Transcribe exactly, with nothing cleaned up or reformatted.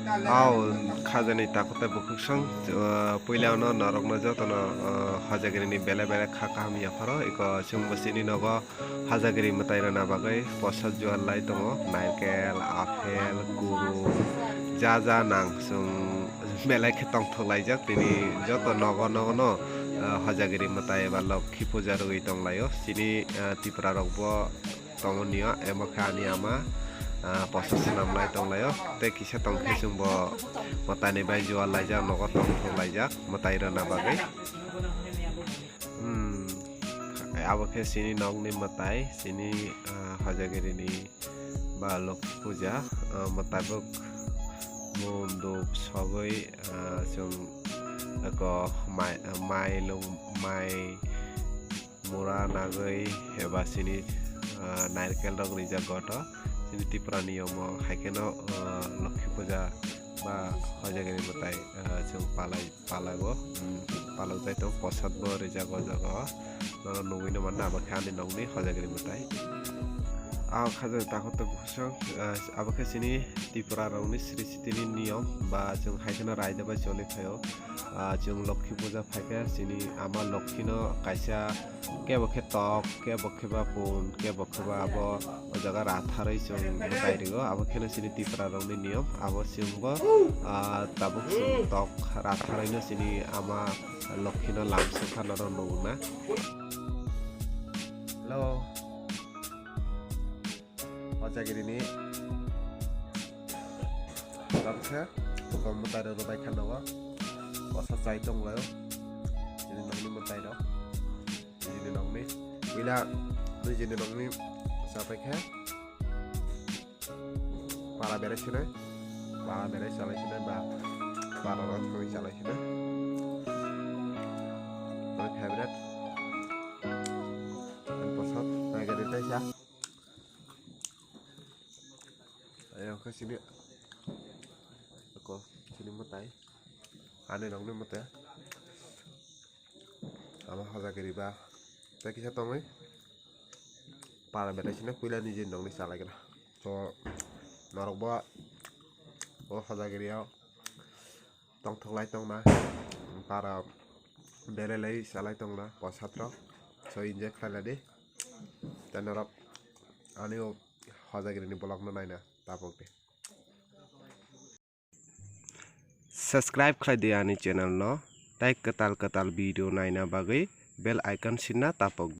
Ao khajani takhuk tei bwkhwksong, ah, puila no norokno jotono, ah, Hojagiri ni belai belai kha kaham yapharo, eko chwngbo chini nogo Hojagiri mwtai rwna bagwi posat jual lai tongo, naikel, aphel, kuru, ja ja nang chwng belai khe tongthok laijak, tini joto nogo nogo no, ah, Hojagiri mwtai eba Lokhi puja rwgwi tong laio, chini, ah, Tripura rok bo tongo niyo, emo khe ani ama, ah, posa swnam lai tong laio. Tei kisa tong khe chwng bo mwtai ni bai jual laijak, nogo tong thok laijak mwtai rwna bagwi. Hmm, abo khe chini nokni mwtai, chini, ah, Hojagiri ni ba Lokhi puja, ah, mwtai bo munduk sogwi, ah, chwng eko mai, mai lung, mai mura nagwi eba chini, ah, naikel rok rijak goto. Chini Tripura ni omo hai kheno, ah, Lokhi puja ba Hojagiri mwtai, ah, chwng palai, palago, hmm, palok jai tongo, posat bo rijak o jaga o. Norok nugwi no manna abo khe ani nokni Hojagiri mwtai. Ao khajani takhuk tei bwkhwksong, ah, abo khe chini Tripura rokni srishti ni niyom ba chwng hai kheno raida bai choli phaio. Ah, chwng Lokhi puja phaikhe chini ama Lokhi no kaisa kebo khe tok, kebo khe ba pun, kebo khe ba abo o jaga ratharwi chwng mwtai rwo. Abo kheno chini Tripura rokni niyom. Abo chwngbo, ah, tabuk chwng tok ratharwi no chini ama Lokhi no lamsokha norok nukna. Hello. Hojagiri ni lamsa, tong mwtai rok bai kha nogo. Kosa chai tong laio. Chini nokni mwtai rok. Nijini nokni. Puila nijini nokni chapai kha. Para berai sinai. Para berai chalai sinai ba para rok thangwi chalai sinai. My favorite. Ang posot nagari taisa. Ayang khe chini. Ako chini mwtai. Ani nokni mwtai. Amo Hojagiri ba tei kisa tongwi para berai sino puila nijini nokni chalai gra. To norok bo o Hojagiri o tongthok lai tongna para berai lai chalai tongna posat rok so enjoy khlai lai di. Tei norok ani o Hojagiri ni vlog no naina tabuk di. Subscribe khlai di ani channel no, tei kwtal kwtal video naina bagwi bell icon sinna tapok